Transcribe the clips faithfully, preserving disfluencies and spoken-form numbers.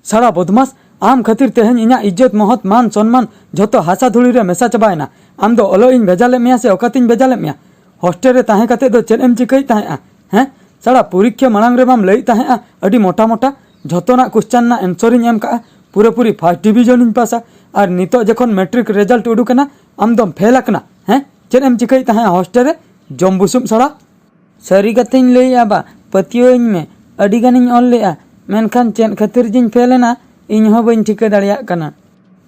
ᱥᱟᱲᱟ ᱵᱚᱫᱢᱟᱥ, ᱟᱢ ᱠᱷᱟᱹᱛᱤᱨ ᱛᱮᱦᱮᱧ ᱤᱧᱟᱹᱜ ᱤᱡᱽᱡᱚᱛ, ᱢᱚᱦᱚᱛ, ᱢᱟᱱ ᱥᱚᱱᱢᱟᱱ ᱡᱷᱚᱛᱚ ᱦᱟᱥᱟ ᱫᱷᱩᱲᱤ ᱨᱮ ᱢᱮᱥᱟ ᱪᱟᱵᱟᱭᱮᱱᱟ᱾ ᱟᱢ ᱫᱚ ᱚᱞᱚᱜ ᱤᱧ ᱵᱷᱮᱡᱟ ᱞᱮᱫ ᱢᱮᱭᱟ ᱥᱮ ᱚᱠᱟᱛᱤᱧ ᱵᱷᱮᱡᱟ ᱞᱮᱫ ᱢᱮᱭᱟ? ᱦᱳᱥᱴᱮᱞ ᱨᱮ ᱛᱟᱦᱮᱸ ᱠᱟᱛᱮ ᱫᱚ ᱪᱮᱫ ᱮᱢ ᱪᱤᱠᱟᱹᱭᱮᱫ ᱛᱟᱦᱮᱸᱜᱼᱟ? ᱦᱮᱸ, ᱥᱟᱲᱟ ᱯᱚᱨᱤᱠᱠᱷᱟ ᱢᱟᱲᱟᱝ ᱨᱮᱢᱟᱢ ᱞᱟᱹᱭᱮᱫ ᱛᱟᱦᱮᱸᱜᱼᱟ ᱟᱹᱰᱤ ᱢᱚᱴᱟ ᱢᱚᱴᱟ, ᱡᱷᱚᱛᱚᱱᱟᱜ ᱠᱚᱥᱪᱟᱱ ᱨᱮᱱᱟᱜ ᱮᱱᱥᱚᱨ ᱤᱧ ᱮᱢ ᱠᱟᱜᱼᱟ, ᱯᱩᱨᱟᱹᱯᱩᱨᱤ ᱯᱷᱟᱥᱴ ᱰᱤᱵᱷᱤᱡᱚᱱ ᱤᱧ ᱯᱟᱥᱟ, ᱟᱨ ᱱᱤᱛᱚᱜ ᱡᱚᱠᱷᱚᱱ ᱢᱮᱴᱨᱤᱠ ᱨᱮᱡᱟᱞᱴ ᱩᱰᱩᱠᱮᱱᱟ, ᱟᱢ ᱫᱚᱢ ᱯᱷᱮᱞ ᱟᱠᱟᱱᱟ᱾ ᱦᱮᱸ, ᱪᱮᱫ ᱮᱢ ᱪᱤᱠᱟᱹᱭᱮᱫ ᱛᱟᱦᱮᱸᱜᱼᱟ ᱦᱳᱥᱴᱮᱞ ᱨᱮ? ᱡᱚᱢ ᱵᱩᱥᱩᱵ ᱥᱟᱲᱟ᱾ ᱥᱟᱹᱨᱤ ᱠᱟᱛᱷᱟᱧ ᱞᱟᱹᱭᱮᱜᱼᱟ ᱵᱟ, ᱯᱟᱹᱛᱭᱟᱹᱣᱟᱹᱧ ᱢᱮ, ᱟᱹᱰᱤ ᱜᱟᱱᱤᱧ ᱚᱞ ᱞᱮᱜᱼᱟ, ᱢᱮᱱᱠᱷᱟᱱ ᱪᱮᱫ ᱠᱷᱟᱹᱛᱤᱨ ᱡᱤᱧ ᱯᱷᱮᱞ ᱮᱱᱟ, ᱤᱧ ᱦᱚᱸ ᱵᱟᱹᱧ ᱴᱷᱤᱠᱟᱹ ᱫᱟᱲᱮᱭᱟᱜ ᱠᱟᱱᱟ᱾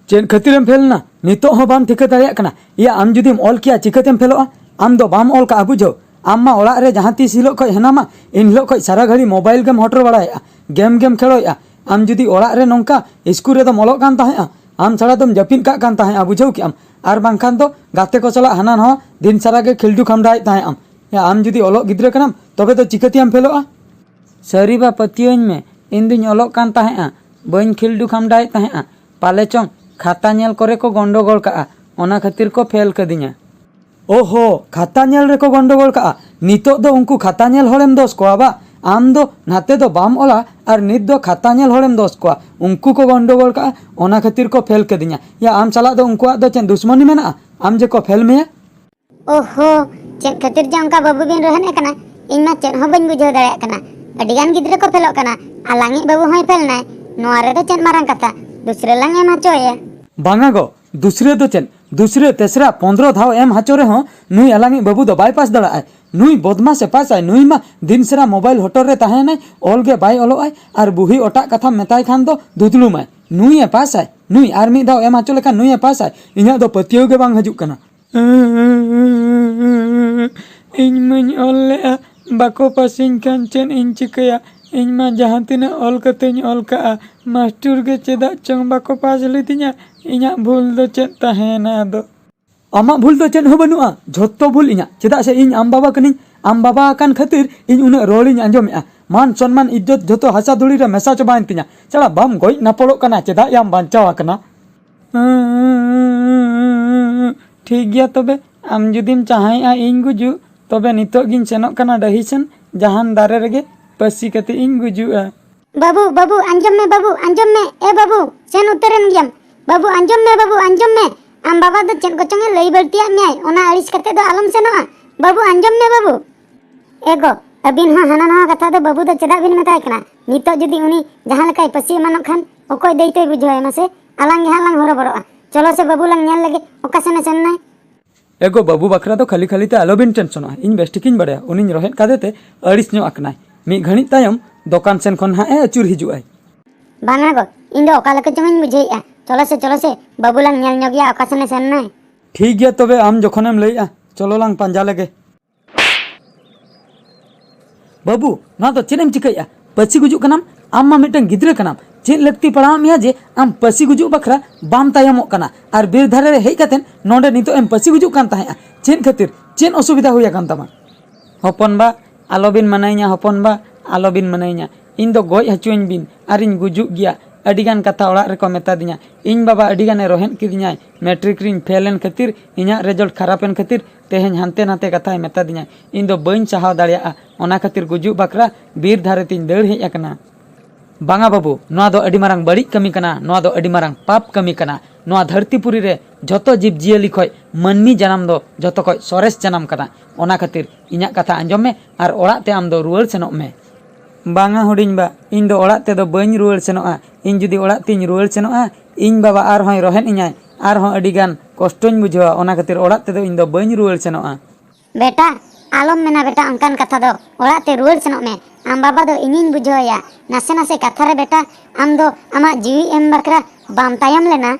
ᱪᱮᱫ ᱠᱷᱟᱹᱛᱤᱨᱮᱢ ᱯᱷᱮᱞ ᱮᱱᱟ? ᱱᱤᱛᱚᱜ ᱦᱚᱸ ᱵᱟᱢ ᱴᱷᱤᱠᱟᱹ ᱫᱟᱲᱮᱭᱟᱜ ᱠᱟᱱᱟ? ᱤᱭᱟ, ᱟᱢ ᱡᱩᱫᱤᱢ ᱚᱞ ᱠᱮᱭᱟ, ᱪᱤᱠᱟᱹᱛᱮᱢ ᱯᱷᱮᱞᱚᱜᱼᱟ? ᱟᱢ ᱫᱚ ᱵᱟᱢ ᱚᱞ ᱠᱟᱜᱼᱟ, ᱵᱩᱡᱷᱟᱹᱣ᱾ ᱟᱢ ᱢᱟ ᱚᱲᱟᱜ ᱨᱮ ᱡᱟᱦᱟᱸ ᱛᱤᱥ ᱦᱤᱞᱳᱜ ᱠᱷᱚᱡ ᱦᱮᱱᱟᱢᱟ, ᱤᱱ ᱦᱤᱞᱳᱜ ᱠᱷᱚᱡ ᱥᱟᱨᱟ ᱜᱷᱟᱹᱲᱤ ᱢᱳᱵᱟᱭᱤᱞ ᱜᱮᱢ ᱦᱚᱴᱚᱨ ᱵᱟᱲᱟᱭᱮᱜᱼᱟ, ᱜᱮᱢ ᱜᱮᱢ ᱠᱷᱮᱞᱳᱭᱮᱜᱼᱟ᱾ ᱟᱢ ᱡᱩᱫᱤ ᱚᱲᱟᱜ ᱨᱮ ᱱᱚᱝᱠᱟ ᱤᱥᱠᱩᱞ ᱨᱮᱫᱚᱢ ᱚᱞᱚᱜ ᱠᱟᱱ ᱛᱟᱦᱮᱸᱜᱼᱟ, ᱟᱢ ᱪᱷᱟᱲᱟ ᱫᱚᱢ ᱡᱟᱹᱯᱤᱫ ᱠᱟᱜ ᱠᱟᱱ ᱛᱟᱦᱮᱸᱜᱼᱟ, ᱵᱩᱡᱷᱟᱹᱣ ᱠᱮᱜᱼᱟᱢ᱾ ᱟᱨ ᱵᱟᱝᱠᱷᱟᱱ ᱫᱚ ᱜᱟᱛᱮ ᱠᱚ ᱥᱟᱞᱟᱜ ᱦᱟᱱᱟ ᱱᱟᱣᱟ ᱫᱤᱱ ᱥᱟᱨᱟ ᱜᱮ ᱠᱷᱤᱞᱰᱩ ᱠᱷᱟᱢᱰᱟᱣᱮᱫ ᱛᱟᱦᱮᱸᱜ ᱟᱢ᱾ ᱭᱟ, ᱟᱢ ᱡᱩᱫᱤ ᱚᱞᱚᱜ ᱜᱤᱫᱽᱨᱟᱹ ᱠᱟᱱᱟᱢ, ᱛᱚᱵᱮ ᱫᱚ ᱪᱤᱠᱟᱹᱛᱮᱭᱟᱢ ᱯᱷᱮᱞᱚᱜᱼᱟ? ᱥᱟᱹᱨᱤ ᱵᱟ, ᱯᱟᱹᱛᱭᱟᱹᱣᱟᱹᱧ ᱢᱮ, ᱤᱧ ᱫᱩᱧ ᱚᱞᱚᱜ ᱠᱟᱱ ᱛᱟᱦᱮᱸᱜᱼᱟ, ᱵᱟᱹᱧ ᱠᱷᱤᱞᱰᱩ ᱠᱷᱟᱢᱰᱟᱣᱮᱫ ᱛᱟᱦᱮᱸᱜᱼᱟ᱾ ᱯᱟᱞᱮ ᱪᱚᱝ ᱠᱷᱟᱛᱟ ᱧᱮᱞ ᱠᱚᱨᱮ ᱠᱚ ᱜᱚᱱᱰᱚᱜᱳᱞ ᱠᱟᱜᱼᱟ, ᱚᱱᱟ ᱠᱷᱟᱹᱛᱤᱨ ᱠᱚ ᱯᱷᱮᱞ ᱠᱟᱹᱫᱤᱧᱟ᱾ ᱳᱦᱳ, ᱠᱷᱟᱛᱟ ᱧᱮᱞ ᱨᱮᱠᱚ ᱜᱚᱱᱰᱚᱜᱳᱞ ᱠᱟᱜᱼᱟ᱾ ᱱᱤᱛᱚᱜ ᱫᱚ ᱩᱱᱠᱩ ᱠᱷᱟᱛᱟ ᱧᱮᱞ ᱦᱚᱲᱮᱢ ᱫᱳᱥ ᱠᱚᱣᱟ ᱵᱟ? ᱟᱢ ᱫᱚ ᱱᱟᱛᱮ ᱫᱚ ᱵᱟᱢ ᱚᱞᱟ ᱟᱨ ᱱᱤᱛ ᱫᱚ ᱠᱷᱟᱛᱟ ᱧᱮᱞ ᱦᱚᱲᱮᱢ ᱫᱳᱥ ᱠᱚᱣᱟ᱾ ᱩᱱᱠᱩ ᱠᱚ ᱜᱚᱱᱰᱚᱜᱳᱞ ᱠᱟᱜᱼᱟ, ᱚᱱᱟ ᱠᱷᱟᱹᱛᱤᱨ ᱠᱚ ᱯᱷᱮᱞ ᱠᱟᱹᱫᱤᱧᱟ᱾ ᱭᱟ, ᱟᱢ ᱥᱟᱞᱟᱜ ᱫᱚ ᱩᱱᱠᱩᱣᱟᱜ ᱫᱚ ᱪᱮᱫ ᱫᱩᱥᱢᱚᱱᱤ ᱢᱮᱱᱟᱜᱼᱟ? ᱟᱢ ᱡᱮ ᱠᱚ ᱯᱷᱮᱞ ᱢᱮᱭᱟ? ᱳᱦᱳ, ᱪᱮᱫ ᱠᱷᱟᱹᱛᱤᱨ ᱡᱮ ᱚᱱᱠᱟ ᱵᱟᱹᱵᱩ ᱵᱤᱱ ᱨᱳᱦᱮᱫ ᱮ ᱠᱟᱱᱟ, ᱤᱧ ᱢᱟ ᱪᱮᱫ ᱦᱚᱸ ᱵᱟᱹᱧ ᱵᱩᱡᱷᱟᱹᱣ ᱫᱟᱲᱮᱭᱟᱜ ᱠᱟᱱᱟ᱾ ᱟᱹᱰᱤ ᱜᱟᱱ ᱜᱤᱫᱽᱨᱟᱹ ᱠᱚ ᱯᱷᱮᱞᱚᱜ ᱠᱟᱱᱟ, ᱟᱞᱟᱝᱤᱡ ᱵᱟᱹᱵᱩ ᱦᱚᱸᱭ ᱯᱷᱮᱞ ᱱᱟᱭ᱾ ᱱᱚᱣᱟ ᱨᱮᱫᱚ ᱪᱮᱫ ᱢᱟᱨᱟᱝ ᱠᱟᱛᱷᱟ, ᱫᱩᱥᱨᱟᱹ ᱞᱟᱝ ᱮᱢ ᱦᱚᱪᱚᱭᱟ᱾ ᱵᱟᱝᱟ ᱜᱚ, ᱫᱩᱥᱨᱟᱹ ᱫᱚ ᱪᱮᱫ? ᱫᱩᱥᱨᱟᱹ, ᱛᱮᱥᱨᱟ, ᱯᱚᱱᱫᱽᱨᱚ ᱫᱷᱟᱣ ᱮᱢ ᱦᱚᱪᱚ ᱨᱮᱦᱚᱸ ᱱᱩᱭ ᱟᱞᱟᱝᱤᱡ ᱵᱟᱹᱵᱩ ᱫᱚ ᱵᱟᱭ ᱯᱟᱥ ᱫᱟᱲᱮᱭᱟᱜᱼᱟᱭ᱾ ᱱᱩᱭ ᱵᱚᱫᱢᱟᱥᱮ ᱯᱟᱥᱟᱭ, ᱱᱩᱭ ᱢᱟ ᱫᱤᱱ ᱥᱟᱨᱟ ᱢᱳᱵᱟᱭᱤᱞ ᱦᱚᱴᱚᱨ ᱨᱮ ᱛᱟᱦᱮᱱᱟᱭ, ᱚᱞ ᱜᱮ ᱵᱟᱭ ᱚᱞᱚᱜᱼᱟᱭ, ᱟᱨ ᱵᱩᱦᱤ ᱚᱴᱟᱜ ᱠᱟᱛᱷᱟᱢ ᱢᱮᱛᱟᱭ ᱠᱷᱟᱱ ᱫᱚ ᱫᱩᱫᱽᱞᱩᱢᱟᱭ᱾ ᱱᱩᱭᱮ ᱯᱟᱥᱟᱭ, ᱱᱩᱭ ᱟᱨ ᱢᱤᱫ ᱫᱷᱟᱣ ᱮᱢ ᱦᱚᱪᱚ ᱞᱮᱠᱷᱟᱱ ᱱᱩᱭᱮ ᱯᱟᱥᱟᱭ᱾ ᱤᱧᱟᱹᱜ ᱫᱚ ᱯᱟᱹᱛᱭᱟᱹᱣ ᱜᱮ ᱵᱟᱝ ᱦᱤᱡᱩᱜ ᱠᱟᱱᱟ᱾ ᱤᱧ ᱢᱟᱧ ᱚᱞ ᱞᱮᱜᱼᱟ, ᱵᱟᱠᱚ ᱯᱟᱥᱤᱧ ᱠᱷᱟᱱ ᱪᱮᱫ ᱤᱧ ᱪᱤᱠᱟᱹᱭᱟ? ᱤᱧ ᱢᱟ ᱡᱟᱦᱟᱸ ᱛᱤᱱᱟᱹᱜ ᱚᱞ ᱠᱟᱛᱮᱧ ᱚᱞ ᱠᱟᱜᱼᱟ, ᱢᱟᱥᱴᱩᱨ ᱜᱮ ᱪᱮᱫᱟᱜ ᱪᱚᱝ ᱵᱟᱠᱚ ᱯᱟᱥ ᱞᱤᱫᱤᱧᱟ᱾ ᱤᱧᱟᱹᱜ ᱵᱷᱩᱞ ᱫᱚ ᱪᱮᱫ ᱛᱟᱦᱮᱸᱭᱮᱱᱟ ᱟᱫᱚ? ᱟᱢᱟᱜ ᱵᱷᱩᱞ ᱫᱚ ᱪᱮᱫ ᱦᱚᱸ ᱵᱟᱹᱱᱩᱜᱼᱟ, ᱡᱷᱚᱛᱚ ᱵᱷᱩᱞ ᱤᱧᱟᱹᱜ᱾ ᱪᱮᱫᱟᱜ ᱥᱮ ᱤᱧ ᱟᱢ ᱵᱟᱵᱟ ᱠᱟᱹᱱᱟᱹᱧ, ᱟᱢ ᱵᱟᱵᱟ ᱟᱠᱟᱱ ᱠᱷᱟᱹᱛᱤᱨ ᱤᱧ ᱩᱱᱟᱹᱜ ᱨᱚᱲᱤᱧ ᱟᱸᱡᱚᱢᱮᱜᱼᱟ᱾ ᱢᱟᱱ ᱥᱚᱱᱢᱟᱱ ᱤᱡᱽᱡᱚᱛ ᱡᱷᱚᱛᱚ ᱦᱟᱥᱟ ᱫᱷᱩᱲᱤ ᱨᱮ ᱢᱮᱥᱟ ᱪᱟᱵᱟᱭᱮᱱ ᱛᱤᱧᱟ᱾ ᱥᱟᱞᱟ ᱵᱟᱢ ᱜᱚᱡ ᱱᱟᱯᱚᱲᱚᱜ ᱠᱟᱱᱟ, ᱪᱮᱫᱟᱜ ᱭᱟᱢ ᱵᱟᱧᱪᱟᱣ ᱟᱠᱟᱱᱟ? ᱴᱷᱤᱠ ᱜᱮᱭᱟ ᱛᱚᱵᱮ, ᱟᱢ ᱡᱩᱫᱤᱢ ᱪᱟᱦᱟᱭᱮᱜᱼᱟ ᱤᱧ ᱜᱩᱡᱩᱜ, ᱛᱚᱵᱮ ᱱᱤᱛᱚᱜ ᱜᱤᱧ ᱥᱮᱱᱚᱜ ᱠᱟᱱᱟ ᱰᱟᱹᱦᱤ ᱥᱮᱱ, ᱡᱟᱦᱟᱱ ᱫᱟᱨᱮ ᱨᱮᱜᱮ ᱯᱟᱹᱥᱤ ᱠᱟᱛᱮ ᱤᱧ ᱜᱩᱡᱩᱜᱼᱟ᱾ ᱵᱟᱹᱵᱩ, ᱵᱟᱹᱵᱩ, ᱟᱸᱡᱚᱢ ᱢᱮ ᱵᱟᱹᱵᱩ, ᱟᱸᱡᱚᱢ ᱢᱮ᱾ ᱮ ᱵᱟᱹᱵᱩ, ᱥᱮᱱ ᱩᱛᱟᱹᱨᱮᱱ ᱜᱮᱭᱟᱢ᱾ ᱵᱟᱹᱵᱩ, ᱟᱸᱡᱚᱢ ᱢᱮ ᱵᱟᱹᱵᱩ, ᱟᱸᱡᱚᱢ ᱢᱮ᱾ ᱟᱢ ᱵᱟᱵᱟ ᱫᱚ ᱪᱮᱫ ᱠᱚᱪᱚᱝ ᱮ ᱞᱟᱹᱭ ᱵᱟᱹᱲᱛᱤᱭᱟᱜ ᱢᱮᱭᱟᱭ, ᱚᱱᱟ ᱟᱹᱲᱤᱥ ᱠᱟᱛᱮ ᱫᱚ ᱟᱞᱚᱢ ᱥᱮᱱᱚᱜᱼᱟ᱾ ᱵᱟᱹᱵᱩ, ᱟᱸᱡᱚᱢ ᱢᱮ ᱵᱟᱹᱵᱩ᱾ ᱮ ᱜᱚ, ᱟᱹᱵᱤᱱ ᱦᱚᱸ ᱦᱟᱱᱟ ᱱᱟᱣᱟ ᱠᱟᱛᱷᱟ ᱫᱚ ᱵᱟᱹᱵᱩ ᱫᱚ ᱪᱮᱫᱟᱜ ᱵᱤᱱ ᱢᱮᱛᱟᱭ ᱠᱟᱱᱟ? ᱱᱤᱛᱚᱜ ᱡᱩᱫᱤ ᱩᱱᱤ ᱡᱟᱦᱟᱸ ᱞᱮᱠᱟᱭ ᱯᱟᱹᱥᱤ ᱮᱢᱟᱱᱚᱜ ᱠᱷᱟᱱ, ᱚᱠᱚᱭ ᱫᱟᱹᱭᱤᱛᱵᱚᱭ ᱵᱩᱡᱷᱟᱹᱣᱟᱭ ᱢᱟᱥᱮ? ᱟᱞᱟᱝ ᱜᱮ ᱦᱟᱸᱜ ᱞᱟᱝ ᱦᱚᱨᱚᱵᱚᱨᱚᱜᱼᱟ᱾ ᱪᱚᱞᱚ ᱥᱮ ᱵᱟᱹᱵᱩ ᱞᱟᱝ ᱧᱮᱞ ᱞᱮᱜᱮ, ᱚᱠᱟ ᱥᱮᱱᱮ ᱥᱮᱱ ᱱᱟᱭ᱾ ᱮ ᱜᱚ, ᱵᱟᱹᱵᱩ ᱵᱟᱠᱷᱨᱟ ᱫᱚ ᱠᱷᱟᱹᱞᱤ ᱠᱷᱟᱹᱞᱤ ᱛᱮ ᱟᱞᱚᱵᱤᱱ ᱴᱮᱱᱥᱚᱱᱚᱜᱼᱟ, ᱤᱧ ᱵᱮᱥ ᱴᱷᱤᱠᱤᱧ ᱵᱟᱲᱟᱭᱟ᱾ ᱩᱱᱤᱧ ᱨᱚᱦᱮᱫ ᱠᱟᱫᱮ ᱛᱮ ᱟᱹᱲᱤᱥ ᱧᱚᱜ ᱟᱠᱟᱱᱟᱭ᱾ ᱢᱤᱫ ᱜᱷᱟᱹᱲᱤᱡ ᱛᱟᱭᱚᱢ ᱫᱚᱠᱟᱱ ᱥᱮᱱ ᱠᱷᱚᱱ ᱦᱟᱸᱜ ᱮ ᱟᱹᱪᱩᱨ ᱦᱤᱡᱩᱜᱼᱟᱭ᱾ ᱵᱟᱝᱟ ᱜᱚ, ᱤᱧ ᱫᱚ ᱚᱠᱟ ᱞᱮᱠᱟ ᱪᱚᱝ ᱤᱧ ᱵᱩᱡᱷᱟᱹᱣᱮᱫᱼᱟ᱾ ᱪᱚᱞᱚ ᱥᱮ, ᱪᱚᱞᱚ ᱥᱮ, ᱵᱟᱹᱵᱩ ᱞᱟᱝ ᱧᱮᱞ ᱧᱚᱜᱮᱭᱟ ᱚᱠᱟ ᱥᱮᱱᱮ ᱥᱮᱱ ᱱᱟᱭ᱾ ᱴᱷᱤᱠ ᱜᱮᱭᱟ ᱛᱚᱵᱮ, ᱟᱢ ᱡᱚᱠᱷᱚᱱᱮᱢ ᱞᱟᱹᱭᱮᱫᱼᱟ, ᱪᱚᱞᱚ ᱞᱟᱝ ᱯᱟᱸᱡᱟ ᱞᱮᱜᱮ᱾ ᱵᱟᱹᱵᱩ, ᱱᱚᱣᱟ ᱫᱚ ᱪᱮᱫ ᱮᱢ ᱪᱤᱠᱟᱹᱭᱮᱫᱼᱟ? ᱯᱟᱹᱥᱤ ᱜᱩᱡᱩᱜ ᱠᱟᱱᱟᱢ? ᱟᱢ ᱢᱟ ᱢᱤᱫᱴᱟᱝ ᱜᱤᱫᱽᱨᱟᱹ ᱠᱟᱱᱟᱢ᱾ ᱪᱮᱫ ᱞᱟᱹᱠᱛᱤ ᱯᱟᱲᱟᱣᱟᱫ ᱢᱮᱭᱟ ᱡᱮ ᱟᱢ ᱯᱟᱹᱥᱤ ᱜᱩᱡᱩᱜ ᱵᱟᱠᱷᱨᱟ ᱵᱟᱢ ᱛᱟᱭᱚᱢᱚᱜ ᱠᱟᱱᱟ? ᱟᱨ ᱵᱤᱨ ᱫᱷᱟᱨᱮ ᱨᱮ ᱦᱮᱡ ᱠᱟᱛᱮ ᱱᱚᱰᱮ ᱱᱤᱛᱚᱜ ᱮᱢ ᱯᱟᱹᱥᱤ ᱜᱩᱡᱩᱜ ᱠᱟᱱ ᱛᱟᱦᱮᱸᱫᱼᱟ᱾ ᱪᱮᱫ ᱠᱷᱟᱹᱛᱤᱨ? ᱪᱮᱫ ᱚᱥᱩᱵᱤᱫᱷᱟ ᱦᱩᱭ ᱟᱠᱟᱱ ᱛᱟᱢᱟ? ᱦᱚᱯᱚᱱ ᱵᱟ, ᱟᱞᱚᱵᱤᱱ ᱢᱟᱱᱟᱭᱤᱧᱟ, ᱦᱚᱯᱚᱱ ᱵᱟ, ᱟᱞᱚᱵᱤᱱ ᱢᱟᱱᱟᱭᱤᱧᱟ᱾ ᱤᱧ ᱫᱚ ᱜᱚᱡ ᱦᱚᱪᱚᱧ ᱵᱤᱱ, ᱟᱨᱤᱧ ᱜᱩᱡᱩᱜ ᱜᱮᱭᱟ᱾ ᱟᱹᱰᱤᱜᱟᱱ ᱠᱟᱛᱷᱟ ᱚᱲᱟᱜ ᱨᱮᱠᱚ ᱢᱮᱛᱟ ᱫᱤᱧᱟ᱾ ᱤᱧ ᱵᱟᱵᱟ ᱟᱹᱰᱤᱜᱟᱱᱮ ᱨᱚᱦᱮᱫ ᱠᱤᱫᱤᱧᱟᱭ᱾ ᱢᱮᱴᱨᱤᱠ ᱨᱤᱧ ᱯᱷᱮᱞ ᱮᱱ ᱠᱷᱟᱹᱛᱤᱨ, ᱤᱧᱟᱹᱜ ᱨᱮᱡᱟᱞᱴ ᱠᱷᱟᱨᱟᱯ ᱮᱱ ᱠᱷᱟᱹᱛᱤᱨ ᱛᱮᱦᱮᱧ ᱦᱟᱱᱛᱮ ᱱᱟᱛᱮ ᱠᱟᱛᱷᱟᱭ ᱢᱮᱛᱟ ᱫᱤᱧᱟᱭ᱾ ᱤᱧ ᱫᱚ ᱵᱟᱹᱧ ᱥᱟᱦᱟᱣ ᱫᱟᱲᱮᱭᱟᱜᱼᱟ᱾ ᱚᱱᱟ ᱠᱷᱟᱹᱛᱤᱨ ᱜᱩᱡᱩᱜ ᱵᱟᱠᱷᱨᱟ ᱵᱤᱨ ᱫᱷᱟᱨᱮ ᱛᱤᱧ ᱫᱟᱹᱲ ᱦᱮᱡ ᱟᱠᱟᱱᱟ᱾ ᱵᱟᱝᱟ ᱵᱟᱹᱵᱩ, ᱱᱚᱣᱟ ᱫᱚ ᱟᱹᱰᱤ ᱢᱟᱨᱟᱝ ᱵᱟᱹᱲᱤᱡ ᱠᱟᱹᱢᱤ ᱠᱟᱱᱟ, ᱱᱚᱣᱟ ᱫᱚ ᱟᱹᱰᱤ ᱢᱟᱨᱟᱝ ᱯᱟᱯ ᱠᱟᱹᱢᱤ ᱠᱟᱱᱟ᱾ ᱱᱚᱣᱟ ᱫᱷᱟᱹᱨᱛᱤ ᱯᱩᱨᱤ ᱨᱮ ᱡᱷᱚᱛᱚ ᱡᱤᱵᱽ ᱡᱤᱭᱟᱹᱞᱤ ᱠᱷᱚᱡ ᱢᱟᱹᱱᱢᱤ ᱡᱟᱱᱟᱢ ᱫᱚ ᱡᱷᱚᱛᱚ ᱠᱷᱚᱡ ᱥᱚᱨᱮᱥ ᱡᱟᱱᱟᱢ ᱠᱟᱱᱟ᱾ ᱚᱱᱟ ᱠᱷᱟᱹᱛᱤᱨ ᱤᱧᱟᱹᱜ ᱠᱟᱛᱷᱟ ᱟᱸᱡᱚᱢ ᱢᱮ ᱟᱨ ᱚᱲᱟᱜ ᱛᱮ ᱟᱢ ᱫᱚ ᱨᱩᱣᱟᱹᱲ ᱥᱮᱱᱚᱜ ᱢᱮ᱾ ᱵᱟᱝᱟ ᱦᱩᱰᱤᱧ ᱵᱟ, ᱤᱧ ᱫᱚ ᱚᱲᱟᱜ ᱛᱮᱫᱚ ᱵᱟᱹᱧ ᱨᱩᱣᱟᱹᱲ ᱥᱮᱱᱚᱜᱼᱟ᱾ ᱤᱧ ᱡᱩᱫᱤ ᱚᱲᱟᱜ ᱛᱤᱧ ᱨᱩᱣᱟᱹᱲ ᱥᱮᱱᱚᱜᱼᱟ, ᱤᱧ ᱵᱟᱵᱟ ᱟᱨᱦᱚᱸᱭ ᱨᱚᱦᱮᱫ ᱤᱧᱟᱭ, ᱟᱨᱦᱚᱸ ᱟᱹᱰᱤ ᱜᱟᱱ ᱠᱚᱥᱴᱚᱧ ᱵᱩᱡᱷᱟᱹᱣᱟ᱾ ᱚᱱᱟ ᱠᱷᱟᱹᱛᱤᱨ ᱚᱲᱟᱜ ᱛᱮᱫᱚ ᱤᱧ ᱫᱚ ᱵᱟᱹᱧ ᱨᱩᱣᱟᱹᱲ ᱥᱮᱱᱚᱜᱼᱟ᱾ ᱵᱮᱴᱟ, ᱟᱞᱚᱢ ᱢᱮᱱᱟ ᱵᱮᱴᱟ ᱚᱱᱠᱟᱱ ᱠᱟᱛᱷᱟ ᱫᱚ᱾ ᱚᱲᱟᱜ ᱛᱮ ᱨᱩᱣᱟᱹᱲ ᱥᱮᱱᱚᱜ ᱢᱮ᱾ ᱟᱢ ᱵᱟᱵᱟ ᱫᱚ ᱤᱧᱤᱧ ᱵᱩᱡᱷᱟᱹᱣᱮᱭᱟ᱾ ᱱᱟᱥᱮ ᱱᱟᱥᱮ ᱠᱟᱛᱷᱟ ᱨᱮ ᱵᱮᱴᱟ, ᱟᱢ ᱫᱚ ᱟᱢᱟᱜ ᱡᱤᱣᱤ ᱮᱢ ᱵᱟᱠᱷᱨᱟ ᱵᱟᱢ ᱛᱟᱭᱚᱢ ᱞᱮᱱᱟ᱾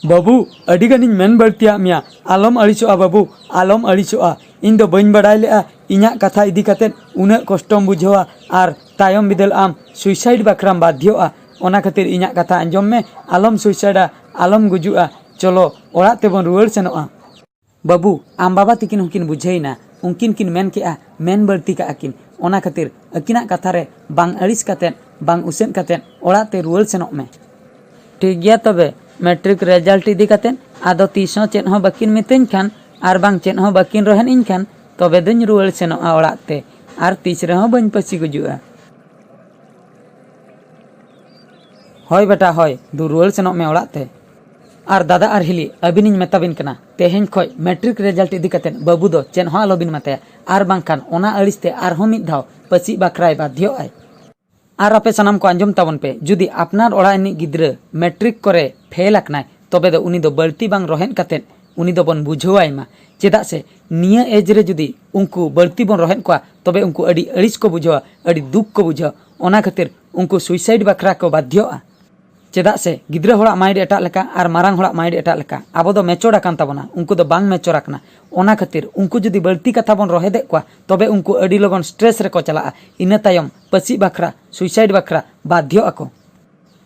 ᱵᱟᱹᱵᱩ, ᱟᱹᱰᱤ ᱜᱟᱱᱤᱧ ᱢᱮᱱ ᱵᱟᱹᱲᱛᱤᱭᱟᱜ ᱢᱮᱭᱟ᱾ ᱟᱞᱚᱢ ᱟᱹᱲᱤᱥᱚᱜᱼᱟ ᱵᱟᱹᱵᱩ, ᱟᱞᱚᱢ ᱟᱹᱲᱤᱥᱚᱜᱼᱟ᱾ ᱤᱧ ᱫᱚ ᱵᱟᱹᱧ ᱵᱟᱲᱟᱭ ᱞᱮᱜᱼᱟ ᱤᱧᱟᱹᱜ ᱠᱟᱛᱷᱟ ᱤᱫᱤ ᱠᱟᱛᱮᱫ ᱩᱱᱟᱹᱜ ᱠᱚᱥᱴᱚᱢ ᱵᱩᱡᱷᱟᱹᱣᱟ ᱟᱨ ᱛᱟᱭᱚᱢ ᱵᱤᱫᱟᱹᱞ ᱟᱢ ᱥᱩᱭᱥᱟᱭᱤᱰ ᱵᱟᱠᱷᱨᱟᱢ ᱵᱟᱫᱷᱭᱚᱜᱼᱟ᱾ ᱚᱱᱟ ᱠᱷᱟᱹᱛᱤᱨ ᱤᱧᱟᱹᱜ ᱠᱟᱛᱷᱟ ᱟᱸᱡᱚᱢ ᱢᱮ, ᱟᱞᱚᱢ ᱥᱩᱭᱥᱟᱭᱤᱰᱟ, ᱟᱞᱚᱢ ᱜᱩᱡᱩᱜᱼᱟ᱾ ᱪᱚᱞᱚ, ᱚᱲᱟᱜ ᱛᱮᱵᱚᱱ ᱨᱩᱣᱟᱹᱲ ᱥᱮᱱᱚᱜᱼᱟ᱾ ᱵᱟᱹᱵᱩ, ᱟᱢ ᱵᱟᱵᱟ ᱛᱤᱠᱤᱱ ᱦᱚᱸᱠᱤᱱ ᱵᱩᱡᱷᱟᱹᱣᱮᱱᱟ᱾ ᱩᱱᱠᱤᱱ ᱠᱤᱱ ᱢᱮᱱ ᱠᱮᱜᱼᱟ, ᱢᱮᱱ ᱵᱟᱹᱲᱛᱤ ᱠᱟᱜᱼᱟ ᱠᱤᱱ᱾ ᱚᱱᱟ ᱠᱷᱟᱹᱛᱤᱨ ᱟᱹᱠᱤᱱᱟᱜ ᱠᱟᱛᱷᱟ ᱨᱮ ᱵᱟᱝ ᱟᱹᱲᱤᱥ ᱠᱟᱛᱮᱫ, ᱵᱟᱝ ᱩᱥᱟᱹᱫ ᱠᱟᱛᱮᱫ ᱚᱲᱟᱜ ᱛᱮ ᱨᱩᱣᱟᱹᱲ ᱥᱮᱱᱚᱜ ᱢᱮ᱾ ᱴᱷᱤᱠ ᱜᱮᱭᱟ ᱛᱚᱵᱮ, ᱢᱮᱴᱨᱤᱠ ᱨᱮᱡᱟᱞᱴ ᱤᱫᱤ ᱠᱟᱛᱮᱫ ᱟᱫᱚ ᱛᱤᱥ ᱦᱚᱸ ᱪᱮᱫ ᱦᱚᱸ ᱵᱟᱹᱠᱤᱱ ᱢᱤᱛᱟᱹᱧ ᱠᱷᱟᱱ ᱟᱨ ᱵᱟᱝ ᱪᱮᱫ ᱦᱚᱸ ᱵᱟᱹᱠᱤᱱ ᱨᱚᱦᱮᱫ ᱤᱧ ᱠᱷᱟᱱ, ᱛᱚᱵᱮ ᱫᱚᱧ ᱨᱩᱣᱟᱹᱲ ᱥᱮᱱᱚᱜᱼᱟ ᱚᱲᱟᱜ ᱛᱮ᱾ ᱟᱨ ᱛᱤᱥ ᱨᱮᱦᱚᱸ ᱵᱟᱹᱧ ᱯᱟᱹᱥᱤ ᱜᱩᱡᱩᱜᱼᱟ᱾ ᱦᱳᱭ ᱵᱮᱴᱟ, ᱦᱳᱭ, ᱫᱩ ᱨᱩᱣᱟᱹᱲ ᱥᱮᱱᱚᱜ ᱢᱮ ᱚᱲᱟᱜ ᱛᱮ᱾ ᱟᱨ ᱫᱟᱫᱟ ᱟᱨ ᱦᱤᱞᱤ, ᱟᱹᱵᱤᱱᱤᱧ ᱢᱮᱛᱟ ᱵᱤᱱ ᱠᱟᱱᱟ, ᱛᱮᱦᱮᱧ ᱠᱷᱚᱱ ᱢᱮᱴᱨᱤᱠ ᱨᱮᱡᱟᱞᱴ ᱤᱫᱤ ᱠᱟᱛᱮ ᱵᱟᱹᱵᱩ ᱫᱚ ᱪᱮᱫ ᱦᱚᱸ ᱟᱞᱚᱵᱤᱱ ᱢᱮᱛᱟᱭᱟ, ᱟᱨ ᱵᱟᱝᱠᱷᱟᱱ ᱚᱱᱟ ᱟᱹᱲᱤᱥ ᱛᱮ ᱟᱨᱦᱚᱸ ᱢᱤᱫ ᱫᱷᱟᱣ ᱯᱟᱹᱥᱤ ᱵᱟᱠᱷᱨᱟᱭ ᱵᱟᱫᱷᱭᱚᱜ ᱟᱭ᱾ ᱟᱨ ᱟᱯᱮ ᱥᱟᱱᱟᱢ ᱠᱚ ᱟᱸᱡᱚᱢ ᱛᱟᱵᱚᱱ ᱯᱮ, ᱡᱩᱫᱤ ᱟᱯᱱᱟᱨ ᱚᱲᱟᱜ ᱨᱤᱱᱤᱡ ᱜᱤᱫᱽᱨᱟᱹ ᱢᱮᱴᱨᱤᱠ ᱠᱚᱨᱮ ᱯᱷᱮᱞ ᱟᱠᱟᱱᱟᱭ, ᱛᱚᱵᱮ ᱫᱚ ᱩᱱᱤ ᱫᱚ ᱵᱟᱹᱲᱛᱤ ᱵᱟᱝ ᱨᱚᱦᱮᱫ ᱠᱟᱛᱮ ᱩᱱᱤ ᱫᱚᱵᱚᱱ ᱵᱩᱡᱷᱟᱹᱣᱟᱭ ᱢᱟ᱾ ᱪᱮᱫᱟᱜ ᱥᱮ ᱱᱤᱭᱟᱹ ᱮᱡᱽ ᱨᱮ ᱡᱩᱫᱤ ᱩᱱᱠᱩ ᱵᱟᱹᱲᱛᱤ ᱵᱚᱱ ᱨᱚᱦᱮᱫ ᱠᱚᱣᱟ, ᱛᱚᱵᱮ ᱩᱱᱠᱩ ᱟᱹᱰᱤ ᱟᱹᱲᱤᱥ ᱠᱚ ᱵᱩᱡᱷᱟᱹᱣᱟ, ᱟᱹᱰᱤ ᱫᱩᱠ ᱠᱚ ᱵᱩᱡᱷᱟᱹᱣᱟ᱾ ᱚᱱᱟ ᱠᱷᱟᱹᱛᱤᱨ ᱩᱱᱠᱩ ᱥᱩᱭᱥᱟᱭᱤᱰ ᱵᱟᱠᱷᱨᱟ ᱠᱚ ᱵᱟᱫᱷᱭᱚᱜᱼᱟ᱾ ᱪᱮᱫᱟᱜ ᱥᱮ ᱜᱤᱫᱽᱨᱟᱹ ᱦᱚᱲᱟᱜ ᱢᱟᱭᱤᱱᱰ ᱮᱴᱟᱜ ᱞᱮᱠᱟ ᱟᱨ ᱢᱟᱨᱟᱝ ᱦᱚᱲᱟᱜ ᱢᱟᱭᱤᱱᱰ ᱮᱴᱟᱜ ᱞᱮᱠᱟ᱾ ᱟᱵᱚ ᱫᱚ ᱢᱮᱪᱚᱨ ᱟᱠᱟᱱ ᱛᱟᱵᱚᱱᱟ, ᱩᱱᱠᱩ ᱫᱚ ᱵᱟᱝ ᱢᱮᱪᱚᱨ ᱟᱠᱟᱱᱟ᱾ ᱚᱱᱟ ᱠᱷᱟᱹᱛᱤᱨ ᱩᱱᱠᱩ ᱡᱩᱫᱤ ᱵᱟᱹᱲᱛᱤ ᱠᱟᱛᱷᱟ ᱵᱚᱱ ᱨᱚᱦᱮᱫᱮᱫ ᱠᱚᱣᱟ, ᱛᱚᱵᱮ ᱩᱱᱠᱩ ᱟᱹᱰᱤ ᱞᱚᱜᱚᱱ ᱥᱴᱨᱮᱥ ᱨᱮᱠᱚ ᱪᱟᱞᱟᱜᱼᱟ᱾ ᱤᱱᱟᱹ ᱛᱟᱭᱚᱢ ᱯᱟᱹᱥᱤ ᱵᱟᱠᱷᱨᱟ, ᱥᱩᱭᱥᱟᱭᱤᱰ ᱵᱟᱠᱷᱨᱟ ᱵᱟᱫᱷᱭᱚᱜ ᱟᱠᱚ᱾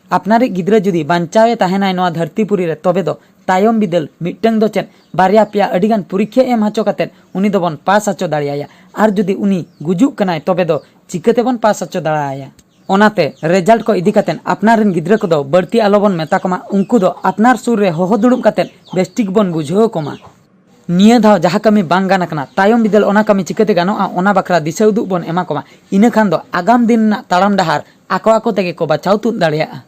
ᱟᱯᱱᱟᱨᱤᱡ ᱜᱤᱫᱽᱨᱟᱹ ᱡᱩᱫᱤ ᱵᱟᱧᱪᱟᱣᱮ ᱛᱟᱦᱮᱱᱟᱭ ᱱᱚᱣᱟ ᱫᱷᱟᱹᱨᱛᱤ ᱯᱩᱨᱤ ᱨᱮ, ᱛᱚᱵᱮ ᱫᱚ ᱛᱟᱭᱚᱢ ᱵᱤᱫᱟᱹᱞ ᱢᱤᱫᱴᱟᱝ ᱫᱚ ᱪᱮᱫ, ᱵᱟᱨᱭᱟ ᱯᱮᱭᱟ ᱟᱹᱰᱤᱜᱟᱱ ᱯᱚᱨᱤᱠᱠᱷᱟ ᱮᱢ ᱦᱚᱪᱚ ᱠᱟᱛᱮᱫ ᱩᱱᱤ ᱫᱚᱵᱚᱱ ᱯᱟᱥ ᱦᱚᱪᱚ ᱫᱟᱲᱮᱭᱟᱭᱟ᱾ ᱟᱨ ᱡᱩᱫᱤ ᱩᱱᱤ ᱜᱩᱡᱩᱜ ᱠᱟᱱᱟᱭ, ᱛᱚᱵᱮ ᱫᱚ ᱪᱤᱠᱟᱹ ᱛᱮᱵᱚᱱ ᱯᱟᱥ ᱦᱚᱪᱚ ᱫᱟᱲᱮᱭᱟᱭᱟ? ᱚᱱᱟᱛᱮ ᱨᱮᱡᱟᱞᱴ ᱠᱚ ᱤᱫᱤ ᱠᱟᱛᱮᱫ ᱟᱯᱱᱟᱨ ᱨᱮᱱ ᱜᱤᱫᱽᱨᱟᱹ ᱠᱚᱫᱚ ᱵᱟᱹᱲᱛᱤ ᱟᱞᱚᱵᱚᱱ ᱢᱮᱛᱟ ᱠᱚᱢᱟ, ᱩᱱᱠᱩ ᱫᱚ ᱟᱯᱱᱟᱨ ᱥᱩᱨ ᱨᱮ ᱦᱚᱦᱚ ᱫᱩᱲᱩᱵ ᱠᱟᱛᱮᱫ ᱵᱮᱥᱴᱷᱤᱠ ᱵᱚᱱ ᱵᱩᱡᱷᱟᱹᱣ ᱠᱚᱢᱟ᱾ ᱱᱤᱭᱟᱹ ᱫᱷᱟᱣ ᱡᱟᱦᱟᱸ ᱠᱟᱹᱢᱤ ᱵᱟᱝ ᱜᱟᱱ ᱟᱠᱟᱱᱟ, ᱛᱟᱭᱚᱢ ᱵᱤᱫᱟᱹᱞ ᱚᱱᱟ ᱠᱟᱹᱢᱤ ᱪᱤᱠᱟᱹᱛᱮ ᱜᱟᱱᱚᱜᱼᱟ, ᱚᱱᱟ ᱵᱟᱠᱷᱨᱟ ᱫᱤᱥᱟᱹ ᱩᱫᱩᱜ ᱵᱚᱱ ᱮᱢᱟ ᱠᱚᱢᱟ᱾ ᱤᱱᱟᱹ ᱠᱷᱟᱱ ᱫᱚ ᱟᱜᱟᱢ ᱫᱤᱱ ᱨᱮᱱᱟᱜ ᱛᱟᱲᱟᱢ ᱰᱟᱦᱟᱨ ᱟᱠᱚ ᱟᱠᱚ ᱛᱮᱜᱮ ᱠᱚ ᱵᱟᱪᱷᱟᱣ ᱛᱩᱫ ᱫᱟᱲᱮᱭᱟᱜᱼᱟ᱾